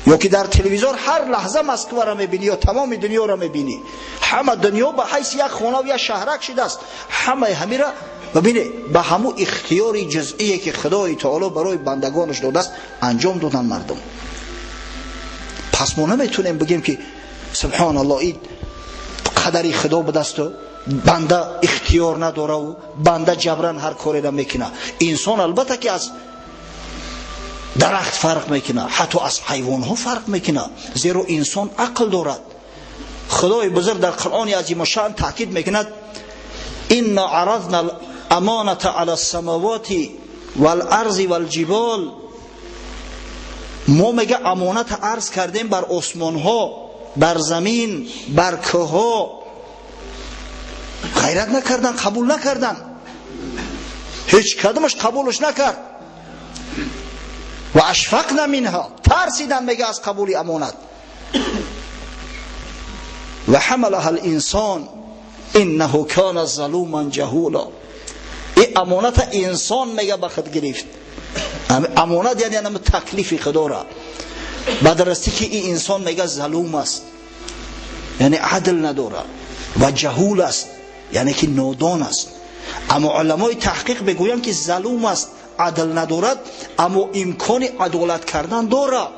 ё ки дар телевизор ҳар лаҳза Москвара мебинӣ ё тамоми дунёро мебинӣ. Ҳама дунё ба ҳайси як хона ва як шаҳрак шидааст. Ҳамаи ҳамира бибине ба ҳамун ихтиёри ҷузъие ки Худои таоло барои бандагонаш додааст анҷом додан мардум. Пас мо наметунем бигем ки субҳоналлоҳ ин қадари Худо будасту банда ихтиёр надораву банда ҷабран ҳар кореро мекуна. Инсон албатта ки аз дарахт фарқ мекуна, ҳатто аз ҳайвонҳо фарқ мекуна, зеро инсон ақл дорад. Худои бузург дар Қуръони азимушшаън таъкид мекунад: инна арадна الامانة على السماوات والارض والجبال. мо мега амонат арз кардем бар осмонҳо, бар замин, бар кӯҳҳо. Ғайрат накардан, қабул накардан, ҳеҷ кадомаш қабулш накард. Ва ашфақна минҳа, тарсидан мега аз қабули амонат. Ва ҳамалаҳа алинсон иннаҳу кана залуман ҷаҳула. Ин амоната инсон мега ба худ гирифт. Амонат яъне ҳамин таклифи худора. Ба дарасти ки ин инсон мега залум аст, яъне адл надора, ва ҷаҳул аст, яъне ки нодон аст. Аммо уламои таҳқиқ мегӯянд ки залум аст, адл надорад, аммо имкони адолат кардан дорад.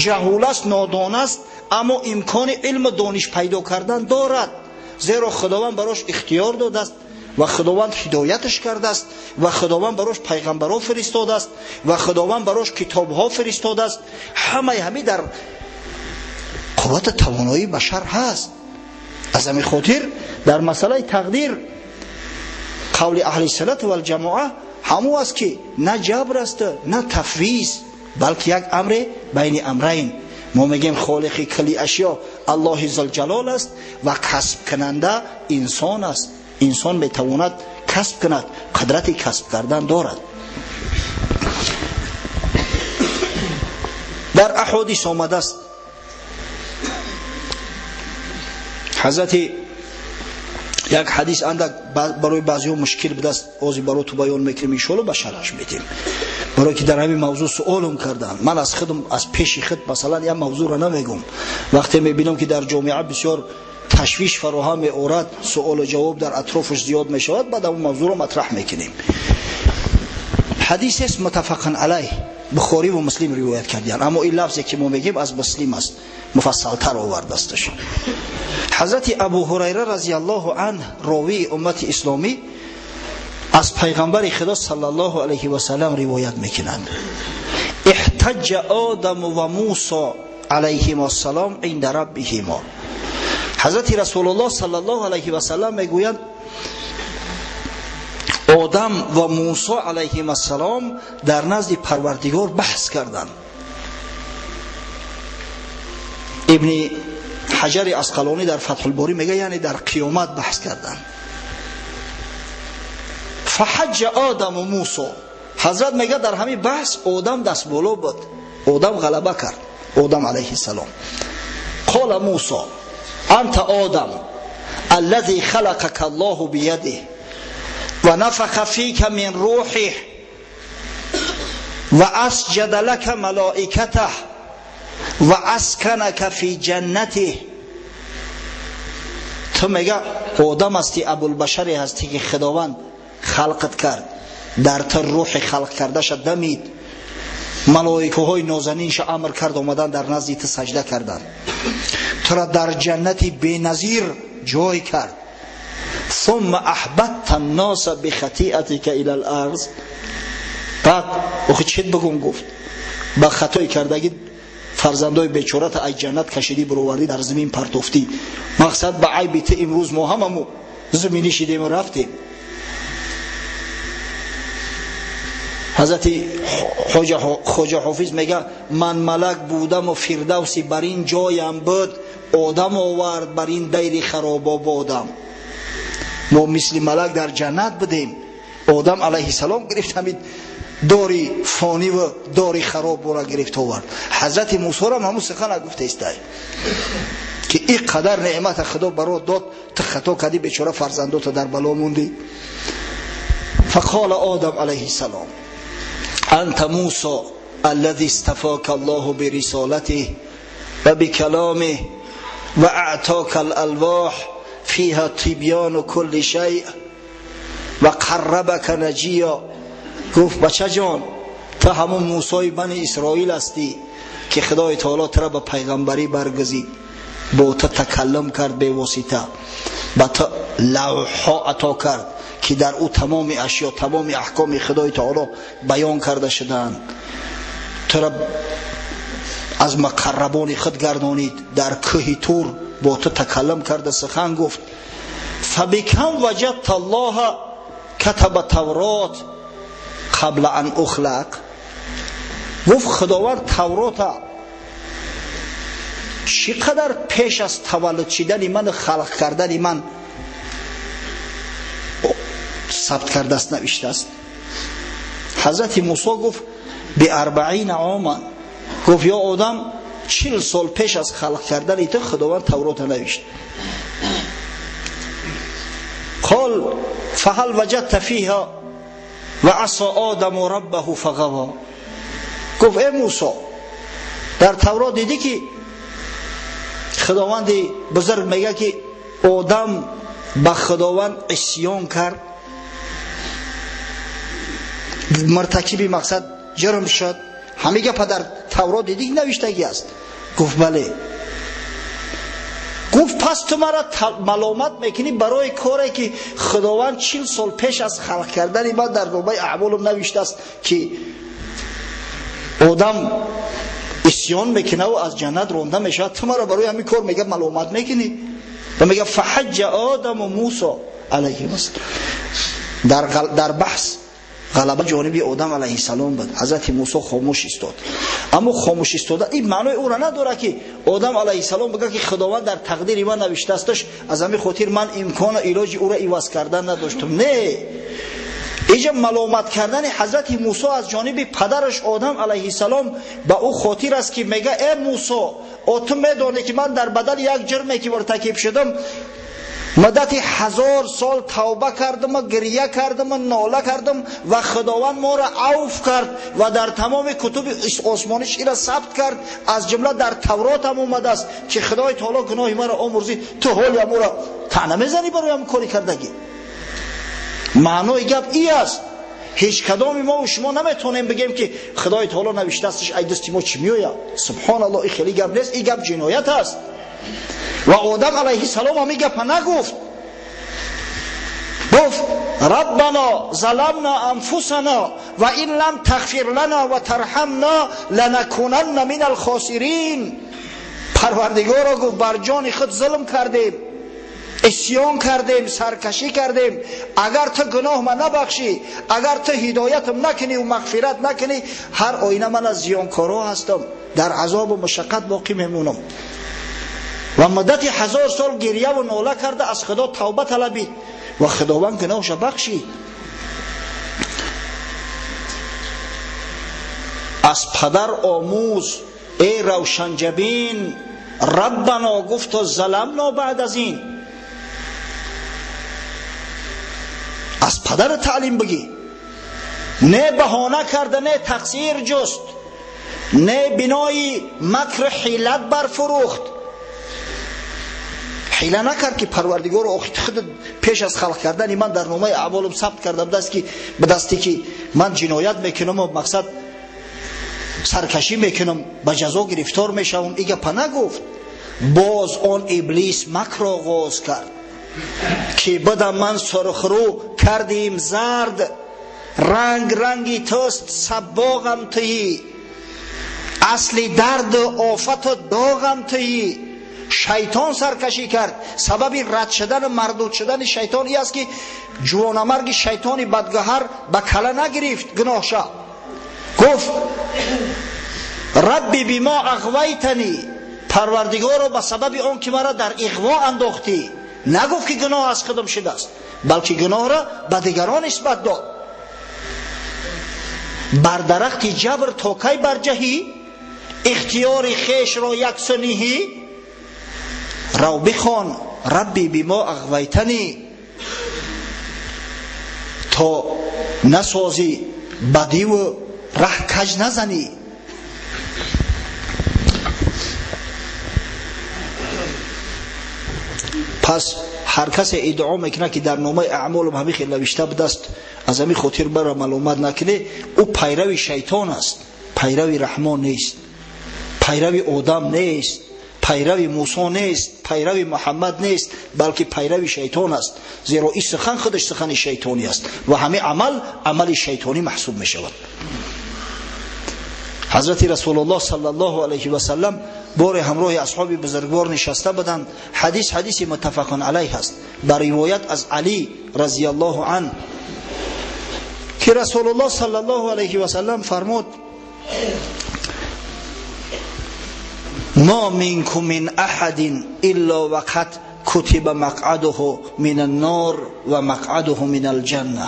Ҷаҳул аст, нодон аст, аммо имкони илму дониш пайдо кардан дорад, зеро Худованд барош ихтиёр додааст ва Худованд ҳидояташ кардааст ва Худованд барош пайғамбарҳо фиристодааст ва Худованд барош китобҳо фиристодааст. Ҳамаи ҳамин дар Қувват тавоноии башар ҳаст. Аз ҳамин хотир дар масъалаи тақдир қавли аҳли суннат вал ҷамоа ҳамон аст ки на ҷабр аст, на тафвиз, балки як амре байни амрайн. Мо мегӯем холиқи кулли ашё Аллоҳи зулҷалол аст ва касб кунанда инсон аст. Инсон метавонад касб кунад, қудрати касб кардан дорад. Дар аҳодис омадааст ҳазрати як ҳадис андак барои баъзеҳо мушкил будааст, ози барои ту баён мекунем, иншоалло ба шарҳаш медиҳем. Барои ки дар ҳамин мавзӯъ суолам карданд. Ман аз худам, аз пеши худ масалан як мавзӯъро намегӯм. Вақте мебинам ки дар ҷомеа бисёр ташвиш фароҳам меорад, суолу ҷавоб дар атрофаш зиёд мешавад, баъд он мавзӯъро матраҳ мекунем. Ҳадис аст муттафақан алайҳ, Бухорӣ ва Муслим ривоят карданд, аммо ин лафзе ки мо мегӯем аз Муслим аст, муфассалтар овардасташ. Ҳазрати Абу Ҳурайра разияллоҳу анҳ, ровии уммати исломӣ, аз пайғамбари Худо саллаллоҳу алайҳи васаллам ривоят мекунанд: احتج آدم و موسی علیهما السلام عند ربهما. ҳазрати Расулуллоҳ саллаллоҳу алайҳи васаллам мегӯянд Одам ва Мусо алайҳим ассалом дар назди Парвардигор баҳс карданд. Ибни Ҳаҷари Асқалонӣ дар Фатҳулборӣ мегӯяд, яъне дар қиёмат баҳс карданд. Фаҳаҷҷа Одаму Мусо. Ҳазрат мегӯяд дар ҳамин баҳс Одам даст боло буд, Одам ғалаба кард, Одам алайҳиссалом. Қола Мусо анта Одам аллази халақака Аллоҳу биядиҳ ва нафаха фика мин рӯҳиҳ ва асҷада лака малоикатаҳ ва асканака фи ҷаннатиҳ. Ту мега Одам ҳасти, абулбашаре ҳастӣ ки Худованд халқат кард, дар ту рӯҳи халқ кардаша дамид, малоикаҳои нозанинша амр кард, омадан дар назди ту саҷда карданд, тура дар ҷаннати беназир ҷой кард. ثم احبطت الناس بخطیئتك الى الارض. بعد охи чит бигум гуфт, ба хатои кардагӣ фарзандои бечората аз ҷаннат кашидӣ бировардӣ, дар замин партофтӣ. Мақсад ба айби ту имрӯз мо ҳамаму заминӣ шидему рафтем. Ҳазрати Хоҷа Ҳофиз мега ман малак будаму фирдавси бар ин ҷоям буд, одам овард бар ин дайри харобободам. Мо мисли малак дар ҷаннат будем, Одам алайҳиссалом гирифт ҳамин дори фонӣ ва дори харобора гирифт овард. Ҳазрати Мусорам ҳамун сухана гуфтаистай ки ин қадар неъмата Худо барот дод, ту хато кардӣ, бечора фарзандота дар бало мондӣ. Фақола Одам алайҳиссалом анта Мусо аллази истафока Аллоҳу бирисолатиҳ ва бикаломиҳ ва аътока алалвоҳ фиҳа тибёну кулли шайъ ва қаррабака наҷия. Гуфт бача ҷон, ту ҳамун Мусои бани Исроил ҳастӣ ки Худои таоло тура ба пайғамбарӣ баргузид, бо ту такаллум кард бевосита, ба ту лавҳҳо ато кард ки дар ӯ тамоми ашё, тамоми аҳкоми Худои таоло баён карда шудаанд, тура аз муқаррабони худ гардонид, дар кӯҳи Тур бо ту такаллум карда сухан гуфт. Фабикам ваҷадта Аллоҳа катаба Таврот қабла ан ухлақ. Гуфт Худованд Таврота чӣ қадар пеш аз таваллуд шидани ман халқ кардани ман сабт кардааст, навиштааст. Ҳазрати Мусо гуфт биарбаина оман. Гуфт ё Одам, 40 сол пеш аз халқ кардани ту Худованд Таврота навишт. Қол фаҳал ваҷадта фиҳа ва асо Одаму раббаҳу фағаво. Гуфт э Мусо, дар Таврот дидӣ ки Худованди бузург мегӯяд ки Одам ба Худованд исён кард, муртакиби мақсад ҷурм шуд. Ҳамин гапа дар Таврот дидӣ навиштагӣ аст? Гуфт бале. Гуфт пас ту маро маломат мекунӣ барои коре ки Худованд 40 сол пеш аз халқ кардани ман дар номаи аъмолам навиштааст ки Одам исён мекунад ва аз ҷаннат ронда мешавад. Ту маро барои ҳамин кор мега маломат мекунӣ? Ва мега фаҳаҷҷа одаму Мусо алайҳи вассалам. Дар баҳс ғалаба ҷониби Одам алайҳиссалом буд. Ҳазрати Мусо хомӯш истод. Аммо хомӯш истода ин маънои ӯро надорад ки Одам алайҳиссалом бигӯяд ки Худованд дар тақдири ман навиштаасташ, аз ҳамин хотир ман имкону илоҷи ӯро иваз кардан надоштам. Не, иҷа маломат кардани ҳазрати Мусо аз ҷониби падараш Одам алайҳиссалом ба ӯ хотир аст ки мега э Мусо, о ту медонӣ ки ман дар бадали як ҷирме ки муртакиб шудам муддати 1000 сол тавба кардам ва гиря кардам ва нола кардам ва Худованд моро авф кард ва дар тамоми кутуби осмониш ира сабт кард, аз ҷумла дар Таврот ҳам омадааст ки Худои таоло гуноҳи маро омӯрзид. Ту ҳоли амуро таъна мезанӣ барои ҳам кори кардагӣ? Маънои гап и аст, ҳеҷ кадоми мо ва шумо наметавонем бигем ки Худои таоло навиштаастш, ай дасти мо чӣ меояд? Субҳоналлоҳ, ин хеле гап нест, ин гап ҷиноят аст. Ва Одам алайҳиссалом ҳам ин гапа нагуфт. Гуфт раббана заламна анфусана ва ин лам тағфир лана ва тарҳамна ланакунанна минал хосирин. Парвардигоро, гуфт, бар ҷони худ зулм кардем, исён кардем, саркашӣ кардем. Агар ту гуноҳ ма набахшӣ, агар ту ҳидоятам накунӣ ва мағфират накунӣ, ҳар оина ман аз зиёнкоро ҳастам, дар азобу мушаққат боқӣ мемонам. Ва муддати 1000 сол гиря ва нола карда аз Худо тавба талабид ва Худованд гуноҳша бахшид. Аз падар омӯз эй равшанҷабин, раббано гуфту заламно баъд аз ин. Аз падар таълим бигӣ, не баҳона карда, не тақсир ҷуст, не бинои макру ҳилат барфурӯхт. Ҳила накард ки Парвардигоро охир худ пеш аз халқ кардани ман дар номаи аъмолам сабт карда будааст ки ба дасте ки ман ҷиноят мекунам ва мақсад саркашӣ мекунам, ба ҷазо гирифтор мешавам. И гапа нагуфт. Боз он иблис макр оғоз кард ки бада ман сурхрӯ кардим зард, ранг ранги туст сабоғам туӣ, асли дарду офату доғам туӣ. Шайтон саркашӣ кард. Сабаби рад шудану мардуд шудани шайтон и аст ки ҷувонамарги шайтони бадгаҳар ба кала нагирифт гуноҳша. Гуфт рабби бима ағвайтани, Парвардигоро ба сабаби он ки маро дар иғво андохтӣ. Нагуфт ки гуноҳ аз худам шудааст, балки гуноҳро ба дигарон нисбат дод. Бар дарахти ҷабр то кай барҷаҳӣ, ихтиёри хешро яксу ниҳӣ. Рав бихон рабби бима ағвайтани, то насозӣ бадиву раҳ каҷ назанӣ. Пас ҳар касе иддао мекунад ки дар номаи аъмолам ҳамин хел навишта будааст, аз ҳамин хотир бара маломат накунӣ, ӯ пайрави шайтон аст, пайрави Раҳмон нест, пайрави Одам нест, пайрави Мусо нест, пайрави Муҳаммад нест, балки пайрави шайтон аст. Зеро ин сухан худаш сухани шайтонӣ аст ва ҳамин амал амали шайтонӣ маҳсуб мешавад. Ҳазрати Расулуллоҳ саллаллоҳу алайҳи васаллам боре ҳамроҳи асҳоби бузургвор нишаста буданд. Ҳадис ҳадиси муттафақун алайҳ аст, ба ривоят аз Алӣ разияллоҳу ан ки Расулуллоҳ саллаллоҳу алайҳи васаллам фармуд: ما منكم من أحد إلا وقد كتب مقعده من النار ومقعده من الجنة.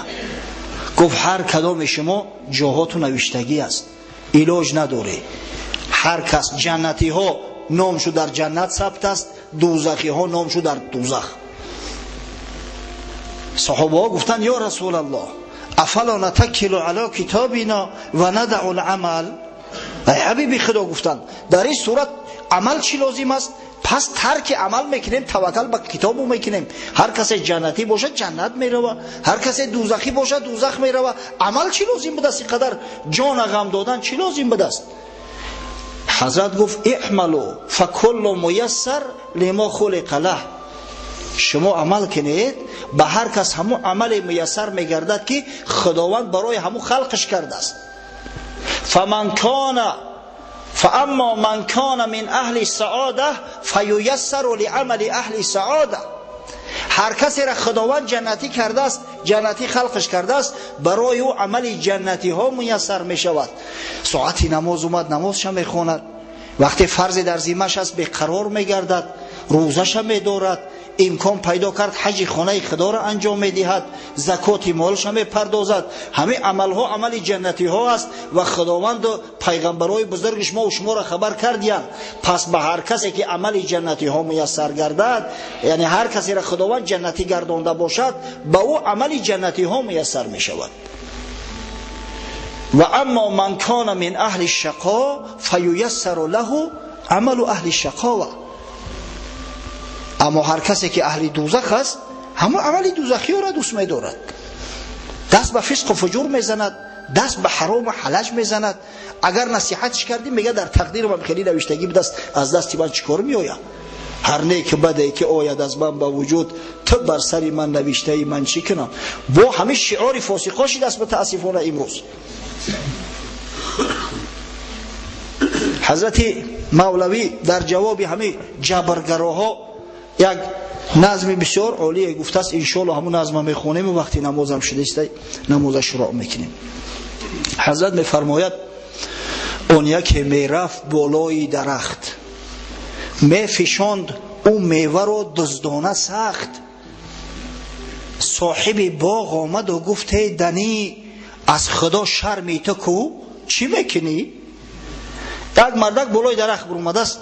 گفت هر کدام شما جاهاتون نوشتگی است، علاج نداره. هر کس جنتی ها نامشو در جنت ثبت است، دوزخی ها نامشو در دوزخ. صحابه ها گفتن یا رسول الله افلا نتکل علی کتابنا و ندع العمل. ای حبیبی خدا، گفتن در این صورت عمل چی لازم است؟ پس ترک عمل میکنیم، توکل به کتابو میکنیم. هر کسی جنتی باشد جنت میروه، هر کسی دوزخی باشد دوزخ میروه. عمل چی لازم بوده است؟ اینقدر جان غم دادن چی لازم بوده است؟ حضرت گفت اعملوا فکل میسر لما خلق له. شما عمل کنید، به هر کس همو عمل میسر میگردد که خداوند برای همو خلقش کرده است. فمن کان فاما من کان من اهل السعاده فییسر لعمل اهل السعاده. هر کسی را خداوند جنتی کرده است، جنتی خلقش کرده است، برای او عمل جنتی ها میسر می شود. ساعتی نماز اومد نمازش میخواند، وقتی فرض در ذمه‌اش است بیقرار میگردد، روزش میدارد، امکان پیدا کرد حج خانه خدا را انجام میدهد، زکات مالش میپردازد. همه عملها عمل جنتی ها است و خداوند و پیغمبرای بزرگش ما و شما را خبر کردیند. پس به هر کسی که عمل جنتی ها میسر گردد، یعنی هر کسی را خداوند جنتی گردانده باشد، به او عمل جنتی ها میسر میشود. و اما من کان من اهل الشقا فییسر له عمل اهل الشقاوه. اما هر کسی که اهل دوزخ است، همون عمل دوزخی را دوست می‌دارد، دست به فسق و فجور میزند، دست به حرام و حلج میزند. اگر نصیحتش کردیم میگه در تقدیر من خیلی نوشتگی بدست، از دست من چیکار میآید؟ هر نیک بده که آید از من با وجود، تو بر سر من نوشته ای من چی کنم؟ با همه شعار فاسقا شده است متاسفانه امروز. حضرت مولوی در جواب همه جبرگراها یک نظم بسیار عالیه گفته است. انشالله همون نظم میخونیم و وقتی نمازم شده است نماز شروع میکنیم. حضرت میفرماید اون یکی میرفت بالای درخت، میفشاند او میوه رو دزدانه سخت. صاحب باغ آمد و گفت ای دنی، از خدا شرمی تو کو چی میکنی؟ یک مردک بالای درخت برآمده است،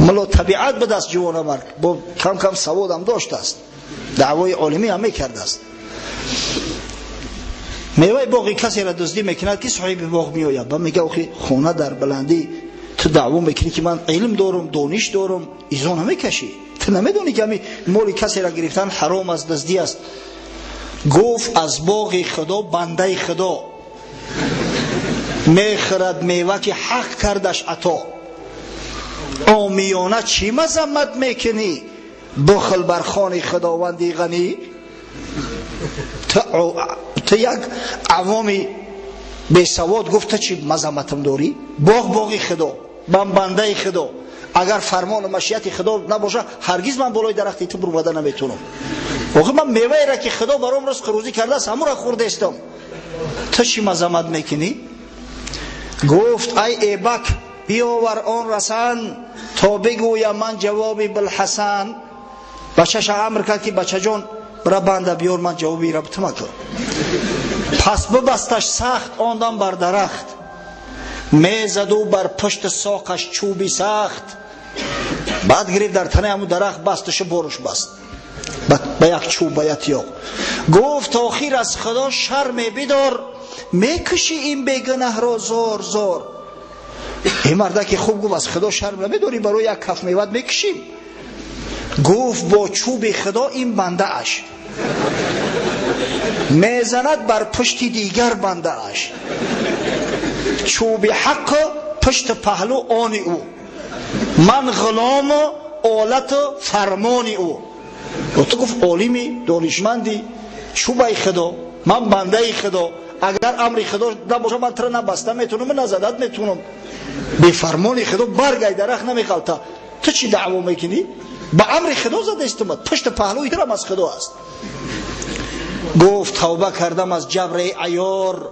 ملا طبیعت به دست جوان مرد با کم کم سواد هم داشته است، دعوای عالمی هم میکرده است. میوه باغ کسی را دزدی میکند که صاحب باغ میآید و میگه آخه خونه در بلندی تو دعوا میکنی که من علم دارم، دانش دارم، ایزا نمیکشی، تو نمیدونی که همی مال کسی را گرفتن حرام است، دزدی است. گفت از باغ خدا بنده خدا میخرد میوه که حق کردش عطا. آمیانه چی مذمت میکنی؟ بخل بر خان خداوندی غنی. تو یک عوامی بی سواد گفت تو چی مذمتم داری؟ باغ باغ خدا، من بنده خدا، اگر فرمان و مشیت خدا نباشه هرگز من بالای درختی تو برآمده نمیتونم. آخه من میوه را که خدا برام رزق روزی کرده است همون را خورده استم، تو چی مذمت میکنی؟ گفت ای ایبک بیاور آن رسن تا بگویم من جوابی بالحسن. بچه‌ش امر کرد که بچه جان برا بنده بیار من جوابی را بتم کن. پس ببستش سخت آندم بر درخت، میزد و بر پشت ساقش چوبی سخت. بعد گرفت در تنه همون درخت بستش برش بست به یک چوب به یک تیاق. گفت آخر از خدا شرم بدار، میکشی این بیگنه را زار زار. این مرده که خوب گفت از خدا شرم نمیداری، برای یک کف میوه میکشیم. گفت با چوب خدا این بنده اش میزند بر پشت دیگر بنده اش. چوب حق پشت پهلو آن او، من غلام آلت فرمان او. تو گفت عالمی دانشمندی، چوب خدا، من بنده خدا، اگر امر خدا نباشه من تر نبسته میتونم نه زدت میتونم. به فرمان خدا برگای درخت نمیخالتا، تو چی دعوا میکنی؟ به امر خدا زده استمد، پشت پهلوی ترم از خدا است. گفت توبه کردم از جبر عیار،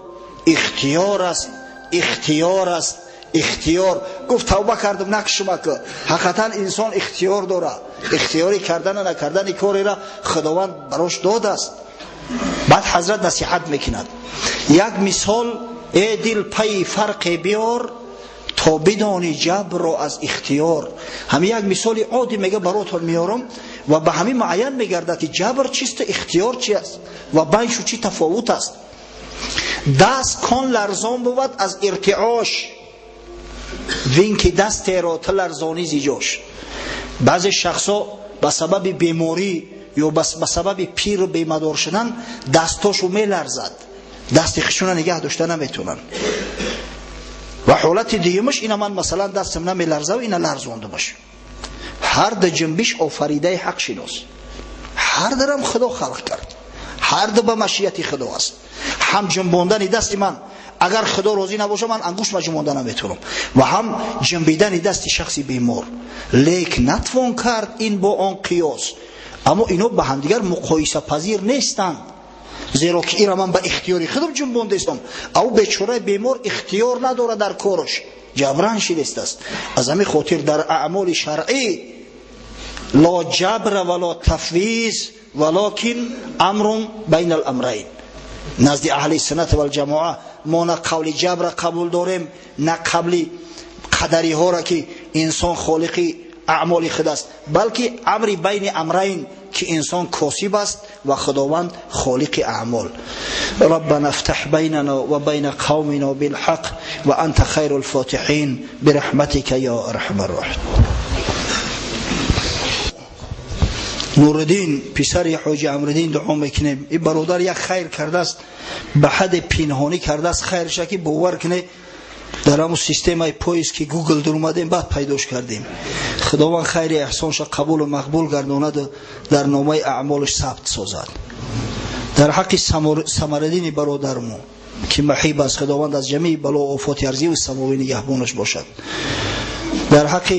اختیار است اختیار است اختیار. گفت توبه کردم نکشم که حقیقتا انسان اختیار داره، اختیاری کردن و نکردن کاری را خداوند براش داده است. بعد حضرت نصیحت میکند یک مثال، ای دل پی فرق بیار تا بدانی جبر را از اختیار. همین یک مثال عادی میگه براتون میارم و به همین معین میگردد که جبر چیست و اختیار چی است و بینشو چی تفاوت است. دست کن لرزان بود از ارتعاش، وین که دست را تلرزانی زیجاش. بعضی شخصا به سبب بیماری یا به سبب پیر و بیمدار شدن دستاشو میلرزد، دست خشونه نگه داشته نمیتونن. و حالت دیگمش اینا من مثلا دستم نمیلرزه و اینا لرزوندمش. هر دو جنبش آفریده حق شناس، هر درم خدا خلق کرد، هر دو به مشیت خدا است. هم جنباندن دست من Агар Худо розӣ набошад, ман ангушт ҷунбонда наметавонам. Ва ҳам ҷунбидани дасти шахси бемор. Лек натвон кард ин бо он қиёс. Аммо ино ба ҳамдигар муқоисапазир нестанд. Зеро ки инро ман ба ихтиёри худам ҷунбондастам. Ав бечораи бемор ихтиёр надорад дар кораш. Ҷабран шидастаст. Аз ҳамин хотир дар аъмоли шаръӣ ла ҷабра ва ла тафвиз валакин амрун байна ал-амрайн. Назди аҳли суннат вал ҷамоа мо на қавли ҷабра қабул дорем, на қавли қадариҳоро ки инсон холиқи аъмоли худ аст, балки амри байни амрайн ки инсон косиб аст ва Худованд холиқи аъмол. Раббана ифтаҳ байнана ва байна қавмина билҳақ ва анта хайрул фотиҳин бирахматика ё арҳамар роҳимин. Нуриддин писари ҳоҷи Амриддин дуо мекунем. Ин бародар як хайр кардааст, ба ҳадди пинҳонӣ кардааст хайрша ки бовар кунед дар ҳамун системаи поиск ки Гугл дуромадем, баъд пайдош кардем. Худованд хайри эҳсонша қабулу мақбул гардонаду дар номаи аъмолаш сабт созад. Дар ҳаққи Самариддини бародармо ки маҳиб аст, Худованд аз ҷамеи бало офоти арзиву самовӣ нигаҳбонаш бошад. Дар ҳаққи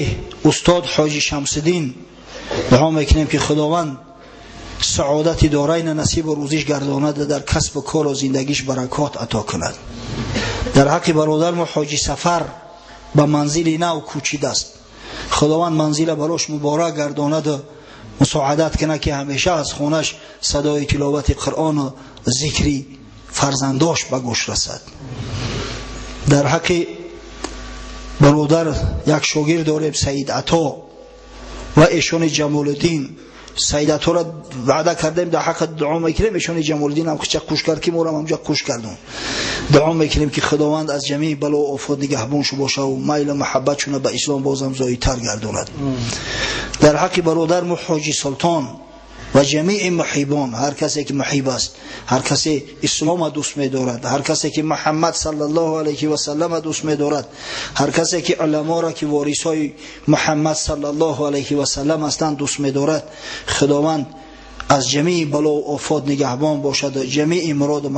устод ҳоҷи Шамсиддин дуо мекунем ки Худованд саодати дорайна насибу рӯзиш гардонад, дар касбу кору зиндагиш баракот ато кунад. Дар ҳаққи бародармо ҳоҷи Сафар ба манзили нав кӯчидааст. Худованд манзила барош муборак гардонаду мусоадат кунад ки ҳамеша аз хонаш садои тиловати Қуръону зикри фарзандош ба гӯш расад. Дар ҳаққи бародар як шогирд дорем, Саид Ато ва эшони Ҷамолиддин. Саид Аторо ваъда кардем, дар ҳаққи дуо мекунем. Эшони Ҷамолиддин ҳам хича қуш кард ки моро ҳамҷа қуш кардем. Дуо мекунем ки Худованд аз ҷамеи бало офот нигаҳбоншу боша ва майлу муҳаббатшуна ба ислом бозам зоидтар гардонад. Дар ҳаққи бародармо ҳоҷи Султон ва ҷамеи муҳибон, ҳар касе ки муҳиб аст, ҳар касе ислома дӯст медорад, ҳар касе ки Муҳаммад саллаллоҳу алайҳи васаллама дӯст медорад, ҳар касе ки уламоро ки ворисҳои Муҳаммад саллаллоҳу алайҳи васаллам ҳастанд дӯст медорад, Худованд аз ҷамеи бало офот нигаҳбон бошад, ҷамеи муроду